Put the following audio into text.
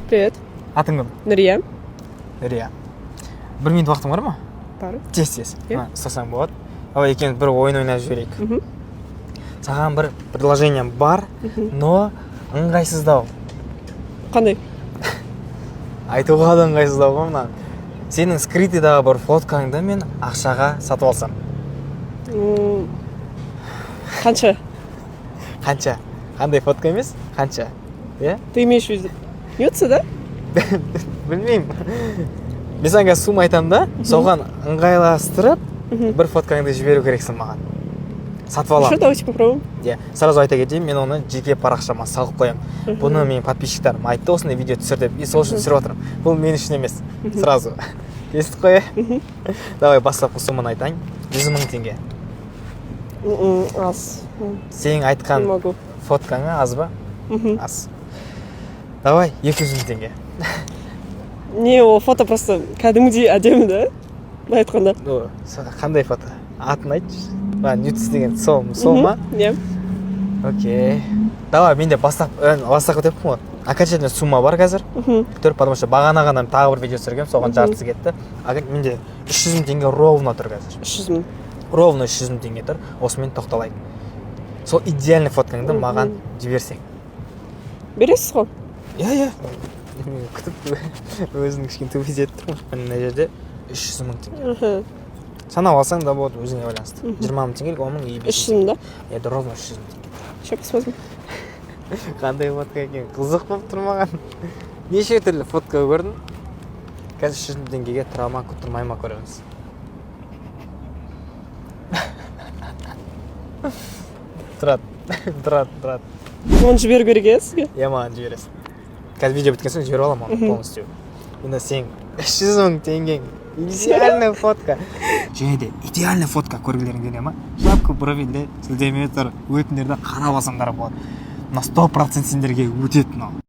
Привет. Атың кім? Нұрия. Нұрия, бір минут уақытың бар ма? Бар. Тез, тез. Иә. Мына, ұстасаң болады. Давай екеуміз бір ойын ойнап жіберейік. Саған бір предложением бар, но ыңғайсыздау. Қандай? Айтуға да ыңғайсыздау ғой. Мына сенің скрытыйдағы бір фоткаңды мен ақшаға сатып алсам. Қанша? Қанша, қандай фотка емес, қанша, иә? Ты имеешь в виду нюдсы, да? Білмеймін, мен саған қазір сумма айтамын да, соған ыңғайластырып бір фоткаңды жіберу керексің маған, сатып Хорошо, аламын. давайте попробуем. Иә, сразу айта кетейін, мен оны жеке парақшама салып қоямын. Бұны менің подписчиктарым айтты, осындай видео түсір деп, и сол үшін түсіріп жатырмын. Бұл мен үшін емес, сразу естіп қой. Давай, бастапқы сумманы айтайын: 100 000 теңге. Аз. Сенің Не айтқан могу. фоткаңа аз ба? Мгм. Аз. Давай 200 000 теңге. Не, ол фото просто кәдімгідей әдемі да, былай айтқанда. Ну, қандай фото, атын айтшы. А, нюдс деген сол ма? Иә. Окей, давай. Менде бастапқы деппін ғой, окончательный сумма бар қазір тұр, потому что бағана ғана тағы бір видео түсіргенмін, соған жартысы кетті. А менде 300 000 теңге ровно тұр қазір. 300 000. Ровно 300 000 теңге тұр. Осымен тоқталайық. Сол идеальный фоткаңды маған жіберсең. Бересіз ғой? Иә, мен күтіп, өзің кішкене тупить етіп тұрмын. Мына жерде 300 000 теңге. Санап алсаң да болады, өзіңе байланысты. 20 000 теңгелік, 10 000 и 300 000 да? Иә, ровно 300 000 теңге. Сейчас посмотрим. Қандай фотка екен, қызық болып тұр маған. Неше түрлі фотка көрдім. Қазір 300 000 теңгеге тұра ма, тұрмай ма, көреміз. Тұрады, тұрады, тұрады. Оны жіберу керек, иә, сізге? Иә, маған жібересің. Қазір видео біткен соң жіберіп аламын оны полностью. Енді сен 300 000 теңгең, идеальный фотка. Және де идеальный фотка көргілерің келе ма? Шапка профильде сілтеме тұр, өтіңдер де, қарап алсаңдар болады. Мына 100% сендерге өтеді мынау.